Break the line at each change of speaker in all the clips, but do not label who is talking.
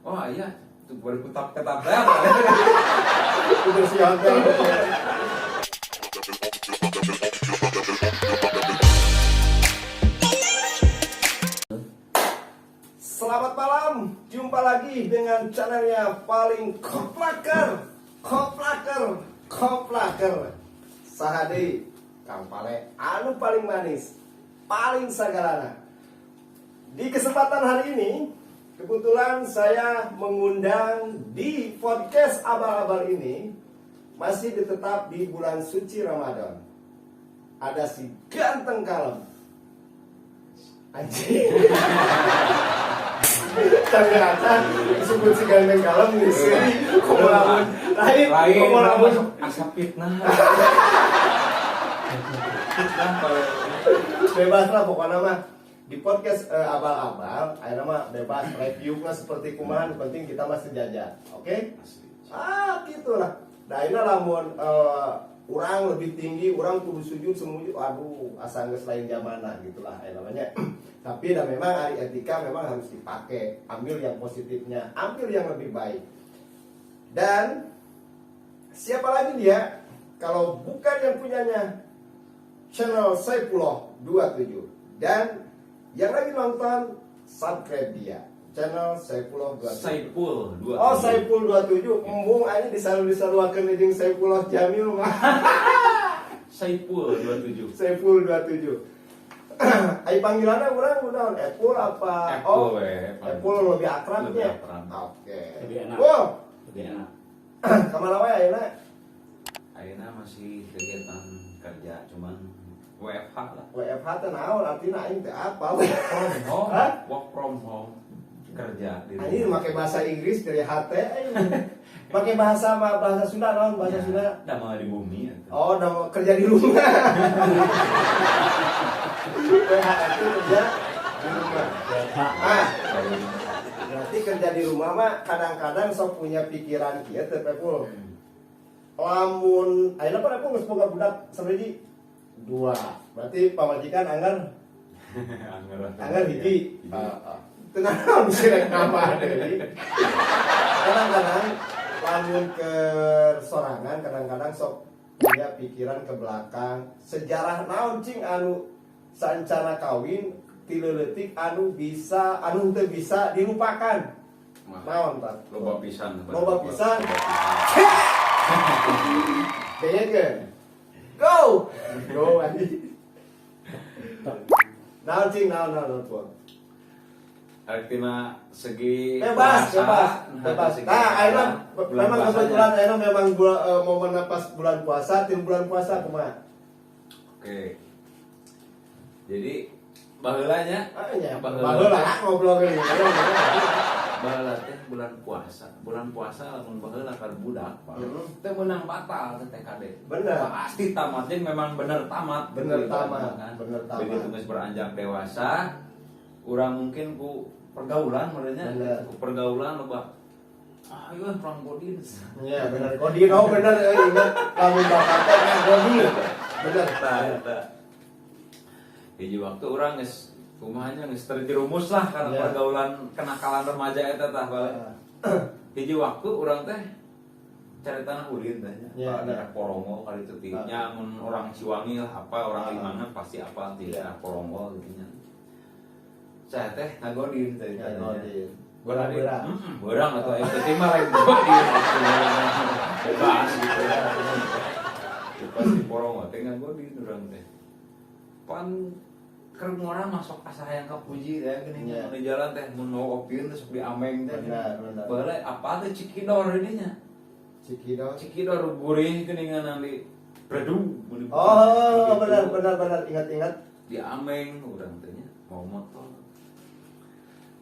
Oh iya, itu boleh ketap-ketap teh.
Udah siap. Selamat malam, jumpa lagi dengan channelnya paling koplaker, koplaker, koplaker. Saha deui, Kang Pale, anu paling manis, paling sagalana. Di kesempatan hari ini, kebetulan saya mengundang di podcast abal-abal ini masih tetap di bulan suci Ramadan. Ada si ganteng kalem. Anjing. Ternyata disebut si ganteng kalem nih sih. Komo lamun lain,
Lain,
komo lamun
asa fitnah. Fitnah kalau
bebas lah pokoknya mah di podcast abal-abal ayeuna mah bebas review lah seperti kumaha, nu penting kita masih jajan, oke? Ah, gitulah. Nah, ini lamun orang lebih tinggi, orang kudu sujud semuju, aduh, asa geus lain zamana gitulah ya namanya. Tapi dah memang ari etika memang harus dipakai, ambil yang positifnya, ambil yang lebih baik. Dan siapa lagi dia kalau bukan yang punyanya channel Saipullah 27 dan yang lagi nonton, subscribe dia, channel Saipullah 27.
Saipul 2.
Oh, Saipul 27, embung ini disalu-disaluakeun jeung Saipullah Jamil mah.
Saipul 27.
Saipul 27. Ai panggilanna urang udah Epul apa?
Epul
Oh,
we,
Epul lebih akrabnya.
Lebih akrab.
Oke.
Lebih enak.
Wow,
Lebih enak.
kamana wae ayeuna?
Ayeuna masih kegiatan kerja, cuman WFH lah.
WFH teh naon artina, aing teh apa?
Work from home.
Hah?
Work from home. Kerja di
Anjing,
rumah.
make bahasa Inggris dari HT aing. Make bahasa mah bahasa Sunda naon bahasa Sunda?
Damel di bumi atuh.
Oh, udah mau kerja di rumah. WHR itu kerja di rumah. Ah, berarti kerja di rumah mah kadang-kadang sok punya pikiran kieu teh, Pepul. Lamun ayeuna pan aku geus boga budak sabaraha? Dua. Berarti pamajikan anggar
Anggar.
Anggar hiji. Heeh. Tenang sih rek nambah deui. Kadang-kadang lamun ke sorangan, kadang-kadang sok punya pikiran ke belakang, sejarah naon cing anu sancana kawin ti leutik anu bisa, anu teu bisa dilupakan.
Wah,
Naon tah?
Loba pisan.
Loba pisan.
Loba pisan.
Dengekeun. Go. Go anjing. Naon cing, naon naon naon Pul?
Arek tina segi
Bebas,
puasa,
bebas,
nah,
bebas.
segi
Nah, ayeuna
bulan
memang
puasanya.
Kebetulan ayeuna memang momen pas bulan puasa, tim bulan puasa kumaha?
Oke. Jadi baheula nya,
Ah, nya,
Baheula.
baheula ngobrol geuning.
Baheula teh bulan puasa. Bulan puasa lamun baheula keur budak, Pak. Teh meunang batal teh TKD.
Bener.
Pasti tamat jeung memang bener tamat.
Bener
Gitu,
tamat,
kan.
bener tamat.
Begitu geus beranjak dewasa, urang mungkin ku pergaulan merenya, ku pergaulan loba. Ah, iya perang godin.
Iya, bener. Godin, oh bener, ingat lamun bapak teh kan godin. Bener.
Eta eta. Hiji waktu urang geus kumahanya geus terjerumus lah karena pergaulan kenakalan remaja eta tah balik. Hiji waktu urang teh cari tanah ulin teh nya. Ka daerah Porongo kali itu ti. Nya mun orang Ciwangi lah apa orang Limangan pasti apa di daerah Porongo gitu nya. Saya teh ngagodin teh.
Ngagodin.
Beurang,
Beurang.
beurang atau itu teh mah lain godin. Bebas gitu. Pas di Porongo teh ngagodin urang teh. Pan keur ngora masuk asa hayang kapuji teh geuning di jalan teh mun mau opieun teh sok diameng teh.
Benar, benar.
Baheula apa teh Cikidor ini nya?
Cikidor.
Cikidor gurih geuningan di bredu.
Oh,
Gitu.
benar benar benar, ingat-ingat.
Diameng urang teh nya mau motor.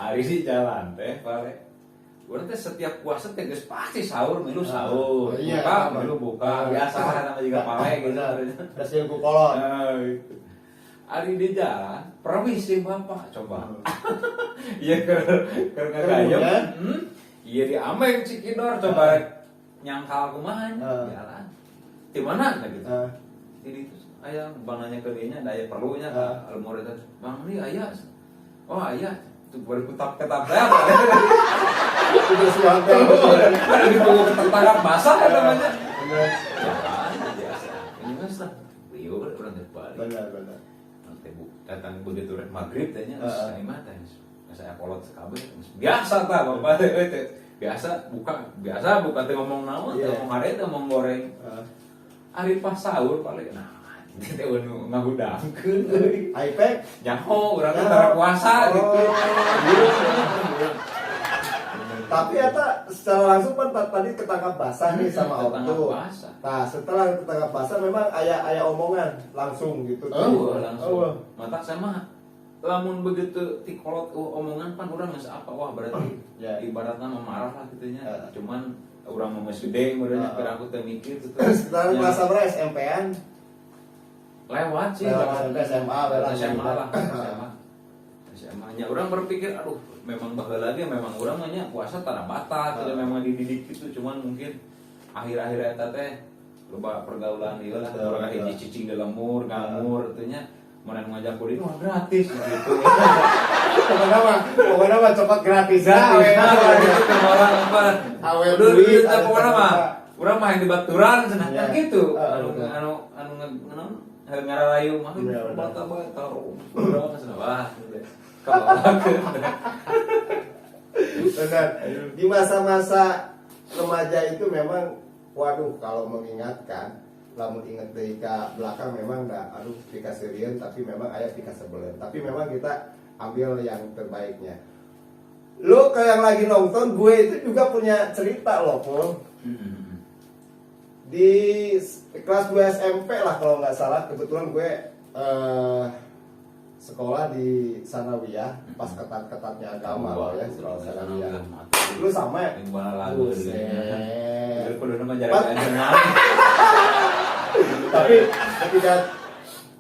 Ari sih jalan teh pale. Urang teh setiap puasa teh geus pasti sahur milu sahur.
Oh, iya,
buka
sama.
milu buka. Biasa lah nama juga pale gitu.
Benar. Hasil ku kolot.
Nah, gitu. Ari di jalan, permisi bapak, coba. Iya keur keur ngagayem.
Kemudian?
Iya diameng Cikidor, coba rek nyangkal kumaha nya, jalan. Di mana nah, gitu. Jadi itu aya bang nanya ke dinya da aya perlunya ka almur eta. Bang, ini aya. Oh, aya. Itu boleh kutap ketap teh.
Kasuhan teh.
Ada di buku ketangkap basah ya namanya.
Bener.
Ya biasa. Ini geus lah. Lieur urang teh balik.
Bener bener.
Nanti bu datang begitu rek maghrib teh nya geus
Heeh.
imah teh geus saya kolot sekabeh biasa tah bapak teh euy teh. Biasa buka teh ngomong naon teh ngomong hare teh ngomong goreng.
Heeh.
Ari pas sahur paling nah teh nu ngahudangkeun euy.
iPad
Nyaho urang teh tara puasa gitu.
Tapi eta secara langsung kan tadi ketangkap basah nih sama
Ketangkap
ortu.
basah.
Nah, setelah ketangkap basah memang aya aya omongan langsung gitu.
Oh, langsung.
Oh.
Mata sama lamun begitu ti kolot omongan pan urang geus apa wah berarti
Ya.
ibaratnya memarah lah gitu nya.
Ya.
Cuman urang mah geus gede meureun
Heeh.
kira aku teh mikir gitu.
Sekitar
Ya,
kelas berapa SMP-an?
lewat sih
Lewat SMP, SMA, lewat
SMA lah, SMA. SMA nya orang berpikir aduh memang baheula lagi memang urang mah nya puasa tara batal tidak memang dididik gitu cuman mungkin akhir-akhir eta teh loba pergaulan ieu lah urang hiji cicing di lemur ngamur teh nya mun ngajak ulin wah gratis gitu.
Pokoknya mah copot gratis.
Gratis nah, gitu ke orang apa.
Awe
Udah
duit,
duit
awe
pokoknya mah
copot.
urang mah yang di baturan cenah
Iya.
kan gitu.
Heeh,
Anu
betul.
anu anu anu ngaralayu mah
Iya, betul.
bata bae taruh urang cenah wah. Kabawakeun.
Benar. Di masa-masa remaja itu memang waduh kalau mengingatkan lamun inget deui ka belakang memang dah aduh pikaseurieun tapi memang aya pikasebeleun. Tapi memang kita ambil yang terbaiknya. Lo ke yang lagi nonton, gue itu juga punya cerita loh, Pul. Di kelas 2 SMP lah kalau nggak salah, kebetulan gue sekolah di Sanawiyah pas ketat-ketatnya agama loh ya, sekolah Sanawiyah. Lu sama ya?
Yang mana lagu
Buset.
Kudu nama jarak ajengan.
Tapi ketika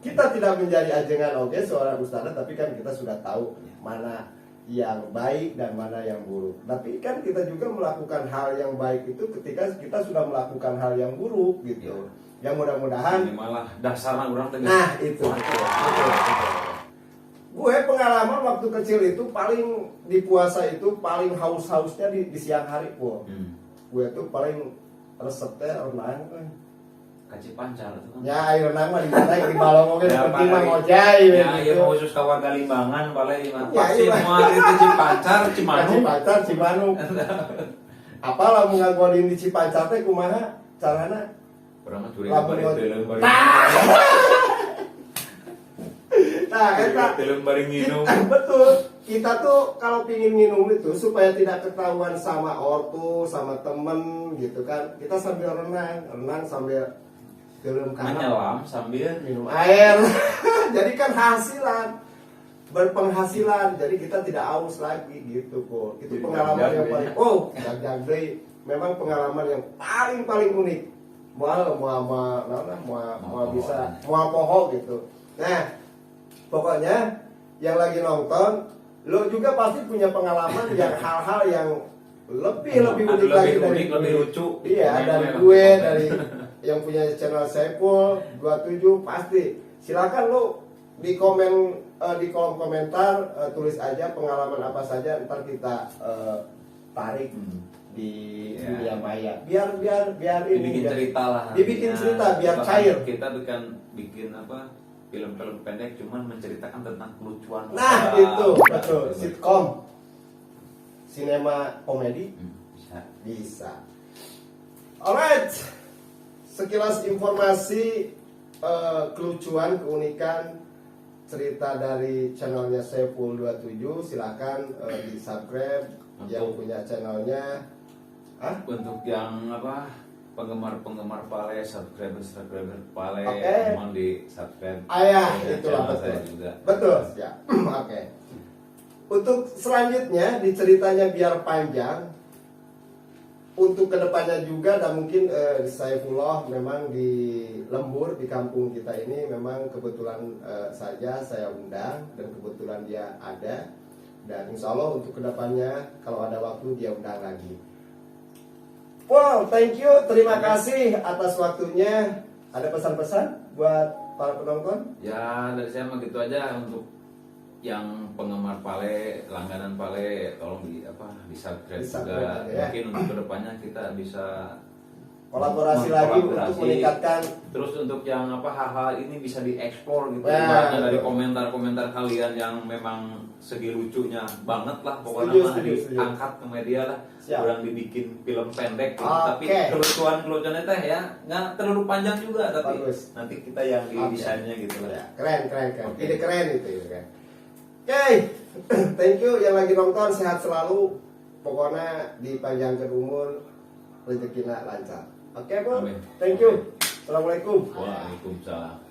kita tidak menjadi ajengan oke seorang ustazah, tapi kan kita sudah tahu mana yang baik dan mana yang buruk. Tapi kan kita juga melakukan hal yang baik itu ketika kita sudah melakukan hal yang buruk gitu. Yang mudah-mudahan
Ini malah dasarnya urang teh.
Nah, itu. Betul, betul. Gue pengalaman waktu kecil itu paling di puasa itu paling haus-hausnya di siang hari, Pul. Gue tuh paling resepnya renang.
Ka Cipancar itu kan.
Ya, air renang mah di mana di balong oge
Ya,
penting mah
paling-
ngojay
Ya,
gitu.
iya khusus ka warga Limbangan paling mah.
Ya,
Pasti
iya.
moal itu Cipancar, Cimanuk.
Cipancar, Cimanuk. Apa lamun ngagodin di Cipancar teh kumaha carana?
Urang mah curi
Lamun
bari
ngod-
teuleum bari.
Nah, eta
Teuleum bari nginum.
Betul. Kita tuh kalau pingin minum itu supaya tidak ketahuan sama ortu, sama temen gitu kan. Kita sambil renang, renang sambil teuleum kanan
Menyelam sambil
minum air. Jadi kan hasilan berpenghasilan. Jadi kita tidak aus lagi gitu kok. Itu
Jadi
pengalaman
jag-jag
yang
ya.
paling oh, jag deui. Memang pengalaman yang paling paling unik. Moal moal moal naon lah, moal moal
Moal
bisa
poho.
moal poho gitu. Nah, pokoknya yang lagi nonton lo juga pasti punya pengalaman yang hal-hal yang lebih lebih
Anu
unik
lebih
lagi dari
unik, lebih
gue.
lucu.
Iya,
Komen
dari
lah.
gue, dari yang punya channel Saiful 27 pasti. Silakan lo di komen di kolom komentar tulis aja pengalaman apa saja ntar kita tarik di
Ya.
dunia maya. Biar biar biar ini
Dibikin
biar-
cerita lah.
Dibikin
Nah,
cerita biar
bahkan
cair.
Kita bikin bikin apa? Film-film pendek cuman menceritakan tentang kelucuan.
Nah,
orang.
itu betul. Sitkom. Sinema komedi
Bisa.
bisa. Alright. Sekilas informasi kelucuan, keunikan cerita dari channelnya Saiful 27 silakan di subscribe yang punya channelnya. Hah?
Untuk yang apa? Penggemar-penggemar Pale, subscriber-subscriber Pale,
Oke.
mohon di subscribe.
Ayah,
Ya,
itulah
channel
betul.
saya juga.
Betul, ya. Oke. Untuk selanjutnya di ceritanya biar panjang. Untuk kedepannya juga dan mungkin Saifullah memang di lembur di kampung kita ini memang kebetulan saja saya undang dan kebetulan dia ada dan insya Allah untuk kedepannya kalau ada waktu dia undang lagi. Wow, thank you, terima kasih atas waktunya. Ada pesan-pesan buat para penonton?
Ya dari saya mah gitu aja untuk yang penggemar Pale, langganan Pale, tolong di apa, di subscribe
Di subscribe
juga.
Aja ya.
Mungkin untuk kedepannya kita bisa
Kolaborasi lagi untuk
mengkolaborasi.
Meningkatkan.
Terus untuk yang apa, hal-hal ini bisa dieksplor gitu.
Wah,
Ibaratnya dari
betul.
Komentar-komentar kalian yang memang segi lucunya banget lah pokoknya
Setuju,
mah
setuju, setuju.
Diangkat ke media lah.
Siap.
Kurang dibikin film pendek gitu. Tapi kelucuan-kelucuannya teh ya nggak terlalu panjang juga, tapi
Bagus.
Nanti kita yang di desainnya gitu lah.
Ya, keren, keren, keren.
Oke.
Ide keren itu ya kan. Oke, thank you yang lagi nonton, sehat selalu. Pokoknya dipanjangkan umur, rezekinya lancar. Oke, Bu.
Amin.
Thank you. Assalamualaikum.
Waalaikumsalam.